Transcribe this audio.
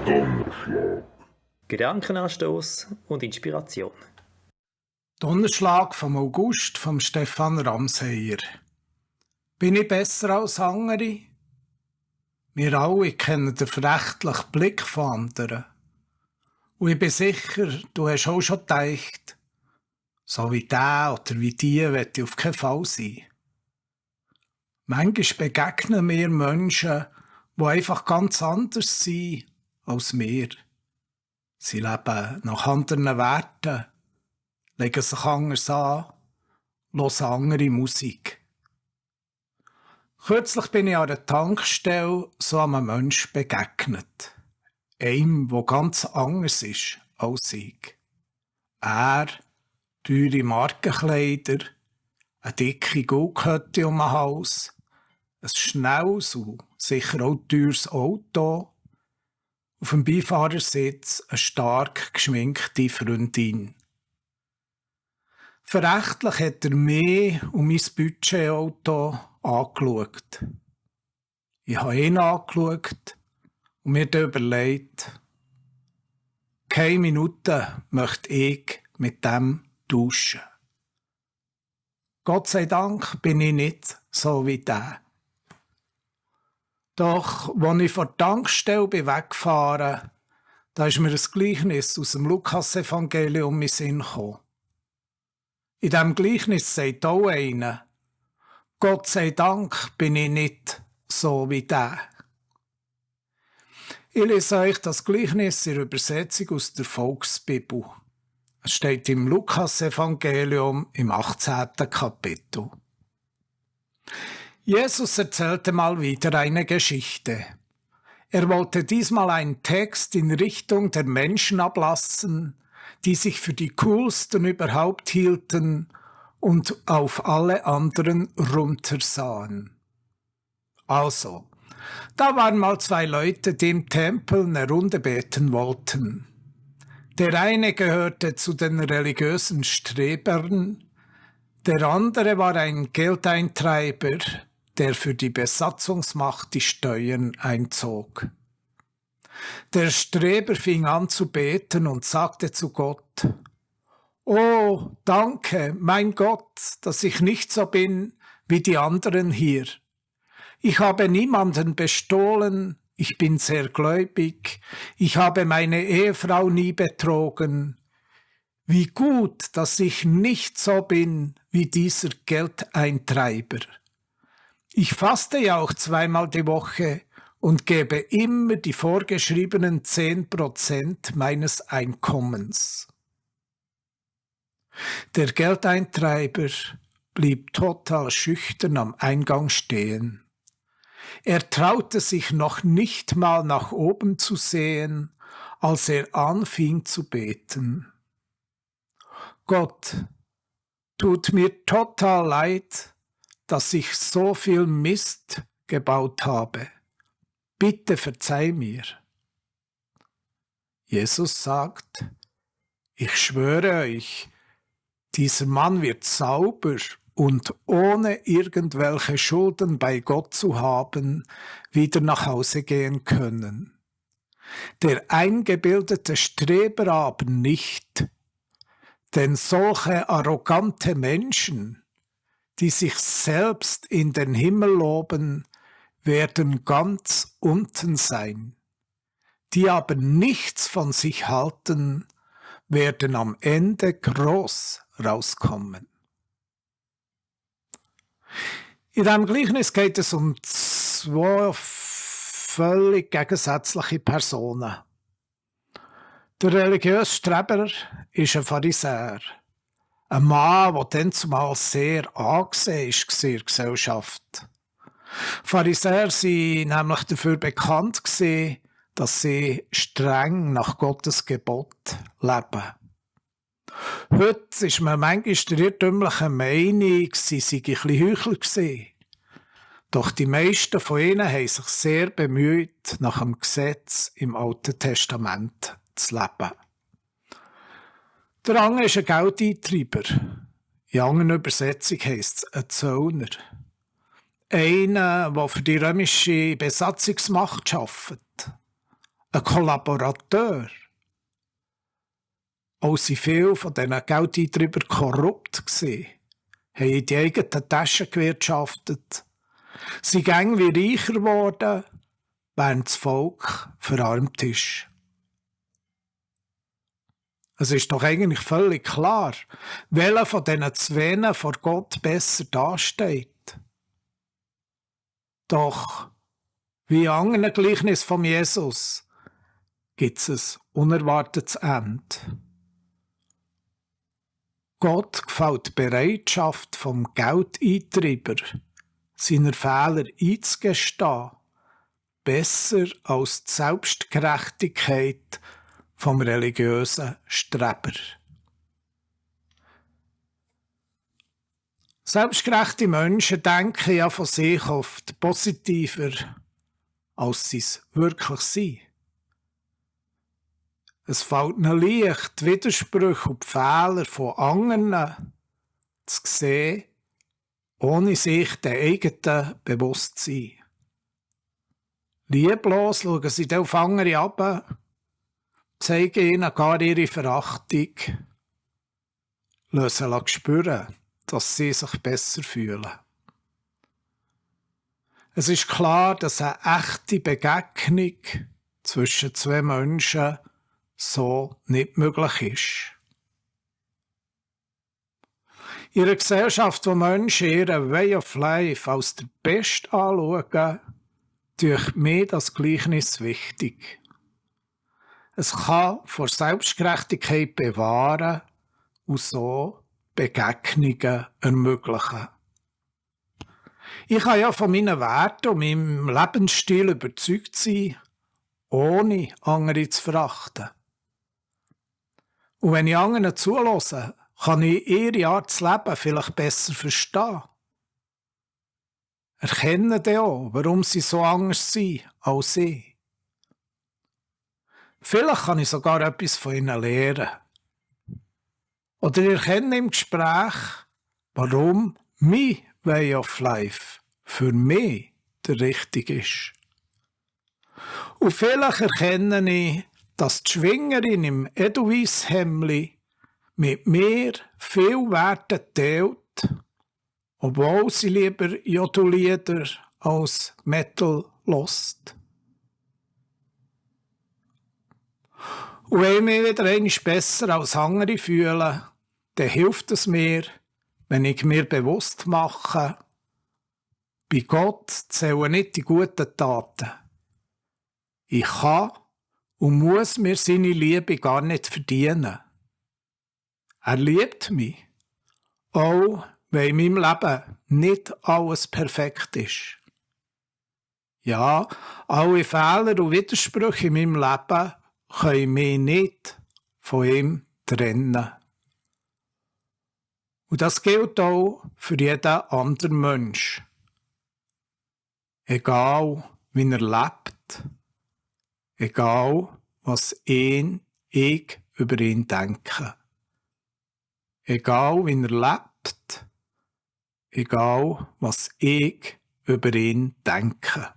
Donnerschlag. Gedankenanstoß und Inspiration. Donnerschlag vom August vom Stefan Ramseyer. Bin ich besser als andere? Wir alle kennen den verächtlichen Blick von anderen. Und ich bin sicher, du hast auch schon gedacht, so wie der oder wie die will ich auf keinen Fall sein. Manchmal begegnen mir Menschen, die einfach ganz anders sind als wir. Sie leben nach anderen Werten, legen sich anders an, hören andere Musik. Kürzlich bin ich an einer Tankstelle so einem Menschen begegnet. Einem, der ganz anders ist als ich. Er, teure Markenkleider, eine dicke Guckhütte um den Hals, ein schnelles und sicher auch teures Auto, auf dem Beifahrersitz eine stark geschminkte Freundin. Verächtlich hat er mich und mein Budgetauto angeschaut. Ich habe ihn angeschaut und mir dann überlegt, keine Minute möchte ich mit dem tauschen. Gott sei Dank bin ich nicht so wie der. Doch, als ich von der Tankstelle weggefahren bin, da ist mir ein Gleichnis aus dem Lukas-Evangelium in den Sinn gekommen. In diesem Gleichnis sagt auch einer, Gott sei Dank bin ich nicht so wie der. Ich lese euch das Gleichnis in der Übersetzung aus der Volksbibel. Es steht im Lukas-Evangelium im 18. Kapitel. Jesus erzählte mal wieder eine Geschichte. Er wollte diesmal einen Text in Richtung der Menschen ablassen, die sich für die coolsten überhaupt hielten und auf alle anderen runtersahen. Also, da waren mal zwei Leute, die im Tempel eine Runde beten wollten. Der eine gehörte zu den religiösen Strebern, der andere war ein Geldeintreiber, der für die Besatzungsmacht die Steuern einzog. Der Streber fing an zu beten und sagte zu Gott, »Oh, danke, mein Gott, dass ich nicht so bin wie die anderen hier. Ich habe niemanden bestohlen, ich bin sehr gläubig, ich habe meine Ehefrau nie betrogen. Wie gut, dass ich nicht so bin wie dieser Geldeintreiber. Ich faste ja auch 2-mal die Woche und gebe immer die vorgeschriebenen 10% meines Einkommens.« Der Geldeintreiber blieb total schüchtern am Eingang stehen. Er traute sich noch nicht mal nach oben zu sehen, als er anfing zu beten. Gott, tut mir total leid, dass ich so viel Mist gebaut habe. Bitte verzeih mir. Jesus sagt, ich schwöre euch, dieser Mann wird sauber und ohne irgendwelche Schulden bei Gott zu haben, wieder nach Hause gehen können. Der eingebildete Streber aber nicht, denn solche arrogante Menschen, die sich selbst in den Himmel loben, werden ganz unten sein. Die aber nichts von sich halten, werden am Ende groß rauskommen. In diesem Gleichnis geht es um zwei völlig gegensätzliche Personen. Der religiöse Streber ist ein Pharisäer. Ein Mann, der dann zumal sehr angesehen war in der Gesellschaft. Pharisäer waren nämlich dafür bekannt, dass sie streng nach Gottes Gebot leben. Heute ist man manchmal der irrtümlichen Meinung, sie seien ein bisschen Heuchler gewesen. Doch die meisten von ihnen haben sich sehr bemüht, nach dem Gesetz im Alten Testament zu leben. Der andere ist ein Geldeintreiber. In anderen Übersetzungen heisst es ein Zöllner. Einer, der für die römische Besatzungsmacht arbeitet. ein Kollaborateur. Auch sind viele von diesen Geldeintreibern korrupt gewesen, haben in die eigenen Taschen gewirtschaftet, sind gäng wie reicher geworden, während das Volk verarmt ist. Es ist doch eigentlich völlig klar, welcher von diesen zwei vor Gott besser dasteht. Doch, wie in anderen Gleichnissen von Jesus, gibt es ein unerwartetes Ende. Gott gefällt die Bereitschaft vom Geldeintreiber, seine Fehler einzugestehen, besser als die Selbstgerechtigkeit vom religiösen Streber. Selbstgerechte Menschen denken ja von sich oft positiver, als sie es wirklich sind. Es fällt ihnen leicht, die Widersprüche und die Fehler von anderen zu sehen, ohne sich der eigenen bewusst zu sein. Lieblos schauen sie dann auf andere herab, zeigen ihnen gar ihre Verachtung, lassen sie spüren, dass sie sich besser fühlen. Es ist klar, dass eine echte Begegnung zwischen zwei Menschen so nicht möglich ist. In einer Gesellschaft, wo Menschen ihren Way of Life als der Beste anschauen, durch mich das Gleichnis wichtig. Es kann vor Selbstgerechtigkeit bewahren und so Begegnungen ermöglichen. Ich kann ja von meinen Werten und meinem Lebensstil überzeugt sein, ohne andere zu verachten. Und wenn ich anderen zulasse, kann ich ihre Art zu leben vielleicht besser verstehen. Erkennen dann auch, warum sie so anders sind als ich. Vielleicht kann ich sogar etwas von ihnen lernen. Oder ich erkenne im Gespräch, warum mein Way of Life für mich der richtige ist. Und vielleicht erkenne ich, dass die Schwingerin im Edelweiss-Hemdli mit mir viel Werte teilt, obwohl sie lieber Jodellieder als Metal hört. Und wenn ich mich wieder einmal besser als andere fühle, dann hilft es mir, wenn ich mir bewusst mache, bei Gott zählen nicht die guten Taten. Ich kann und muss mir seine Liebe gar nicht verdienen. Er liebt mich, auch wenn in meinem Leben nicht alles perfekt ist. Ja, alle Fehler und Widersprüche in meinem Leben können mich nicht von ihm trennen. Und das gilt auch für jeden anderen Mensch. Egal, wie er lebt, egal, was ich über ihn denke. Egal, wie er lebt, egal, was ich über ihn denke.